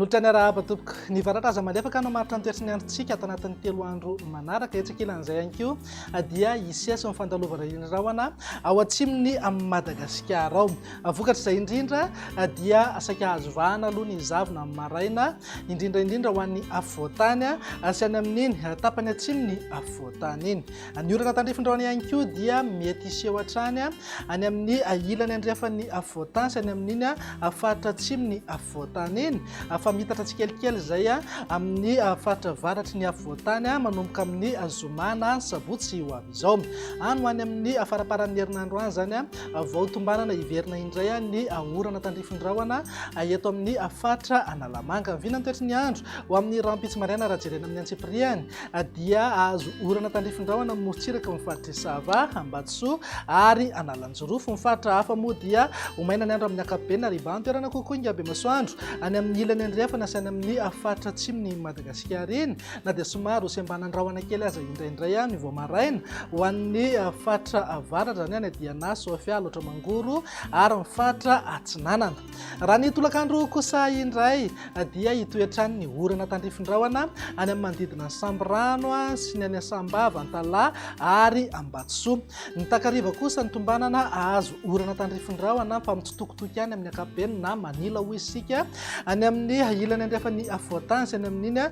Manolotra ny arahaba tompoko. Ny varatra aza malefaka no mamaritra ny toetry ny androntsika ato anatin'ny telo andro manaraka. Etsy ankilan'izay ihany koa dia hisesy ny fandalovana iny rahona ao atsimon'i Madagasikara ao. Vokatr'izay indrindra dia saika azo vahana aloha ny zavona amin'ny maraina, indrindra indrindra ho an'ny afovoan-tany sy any amin'iny tapany atsimon'ny afovoan-tany iny. Ny orana tandrifin-drahona ihany koa dia mety hiseho hatrany any amin'ny ilany andrefan'ny afovoan-tany sy any amin'iny faritra atsimon'ny afovoan-tany iny, fa miitatra tsikelikely izay amin'ny faritra avaratry ny afovoan-tany manomboka amin'ny zoma na sabotsy ho avy izao. Any ho any amin'ny faramparan'ny herinandro any izany vao tombanana hiverina indray ny orana tandrifin-drahona eto amin'ny faritra Analamanga. Ny vinan'ny toetry ny andro ho amin'ny rahampitso maraina raha jerena amin'ny antsipiriany dia azo orana tandrifin-drahona amin'ny morontsiraka amin'ny faritr'i Sava, Ambatosoa ary Analanjirofo. Ny faritra hafa moa dia ho maina ny andro amin'ny ankapobeny ary hibahan-toerana kokoa ingahy Bemasoandro any amin'ny ilany andrefana sy any amin'ny faritra atsimon'i Madagasikara iny, na dia somary ho sembanan-drahona kely aza indraindray ny vao maraina ho an'ny faritra avaratra, izany hoe any Diana, Sofia, Alaotra Mangoro ary ny faritra atsinanana. Raha ny tolakandro kosa indray dia hitohy hatrany ny orana tandrifin-drahona any amin'ny manodidina ny Sambirano sy ny any Sambava, Antalaha ary Ambatosoa. Ny takariva kosa ny tombanana hahazo orana tandrifin-drahona fa mitsitokotoko ihany amin'ny ankapobeny na manila hoy isika any amin'ny ilany andrefan'ny afovoan-tany sy any amin'iny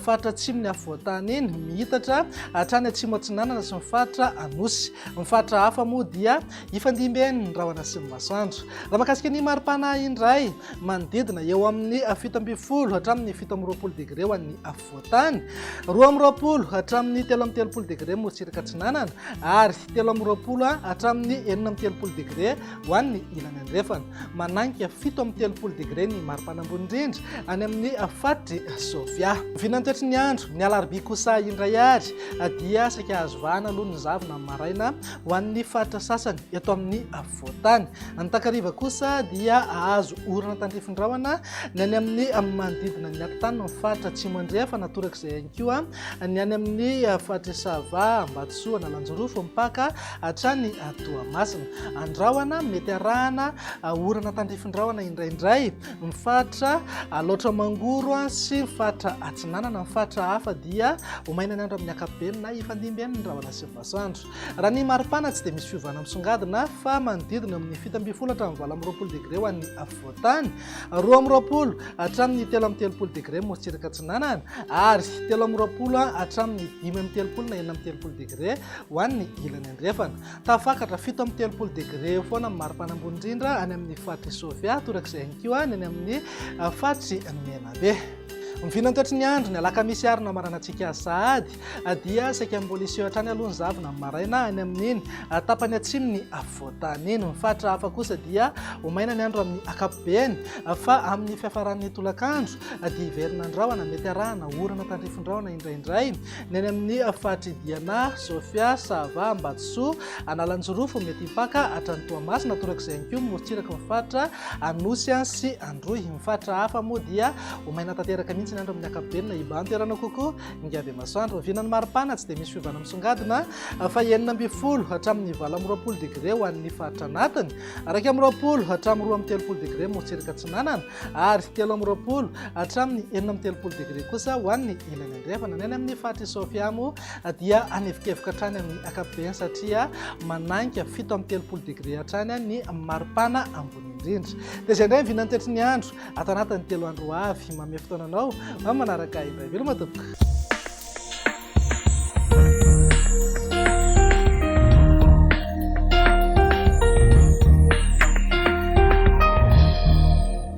faritra atsimon'ny afovoan-tany iny, miitatra hatrany atsimo atsinanana sy ny faritra Anosy. Ny faritra hafa moa dia Hifandimby eny ny rahona sy ny masoandro. Raha mahakasika ny maripana indray, manodidina eo amin'ny 17 hatramin'ny 27 degre ho an'ny afovoan-tany, 22 hatramin'ny 33 degre morontsiraka atsinanana ary 23 hatramin'ny 36 degre ho an'ny ilany andrefana. Manainga 37 degre ny maripana ambony indrindra any amin'ny faritr'i Sofia. Vinantoetry ny andro, ny alarobia kosa indray ary dia saika azo vahana aloha ny zavona amin'ny maraina Ho an'ny faritra sasany eto amin'ny afovoan-tany. Ny takariva kosa dia hahazo orana tandrifin-drahona ny any amin'ny manodidina ny atitany ny faritra Atsimo Andrefana, torak'izay ihany koa ny any amin'ny faritr'i Sava, Ambatosoa, Analanjirofo, mipaka hatrany Toamasina. Andrahona mety arahana orana tandrifin-drahona indraindray ny faritra Alaotra Mangoro sy ny faritra Atsinanana. Ny faritra hafa dia ho maina ny andro amin'ny ankapobeny na hifandimby eny ny rahona sy ny masoandro. Raha ny maripana tsy dia misy fiovana misongadina fa manodidina eo amin'ny 17 hatramin'ny 28 degre ho an'ny afovoan-tany, 22 hatramin'ny 33 degre morontsiraka atsinanana ary 23 hatramin'ny 35 na 36 degre ho an'ny ilany andrefana. Tafakatra 37 degre eo foana ny maripana ambony indrindra any amin'ny faritr'i Sofia, torak'izay ihany koa ny any amin'ny faritr'i Menabe. Ny vinantoetry ny andro, ny alakamisy ary namaranantsika azy sahady dia saika mbola hiseho hatrany aloha ny zavona amin'ny maraina any amin'iny tapany atsimon'ny afovoan-tany iny. Ny faritra hafa kosa dia ho maina ny andro amin'ny ankapobeny fa amin'ny fiafaran'ny tolakandro dia hiverina ny rahona, mety arahana orana tandrifin-drahona indraindray ny any amin'ny faritr'i Diana, Sofia, Sava, Ambatosoa, Analanjirofo, mety hipaka hatrany Toamasina, torak'izay ihany koa ny morontsiraky ny faritra Anosy sy Androy. Ny faritra hafa moa dia ho maina tanteraka mihitsy ny andro amin'ny ankapobeny na hibahan-toerana kokoa Ingahy Bemasoandro. Oviana ny maripana? Tsy dia misy fiovana misongadina fa 16 hatramin'ny 28 degre ho an'ny faritra anatiny, 21 hatramin'ny 32 degre morontsiraka atsinanana ary 23 hatramin'ny 36 degre kosa ho an'ny ilany andrefana. Ny any amin'ny faritr'i Sofia moa dia hanevokevoka hatrany amin'ny ankapobeny satria manainga 37 degre hatrany ny maripana ambony indrindra. Dia izay indray ny vinan'ny toetry ny andro. Ato anatin'ny telo andro ho avy, manome fotoana anao manaraka indray. Veloma tompoko.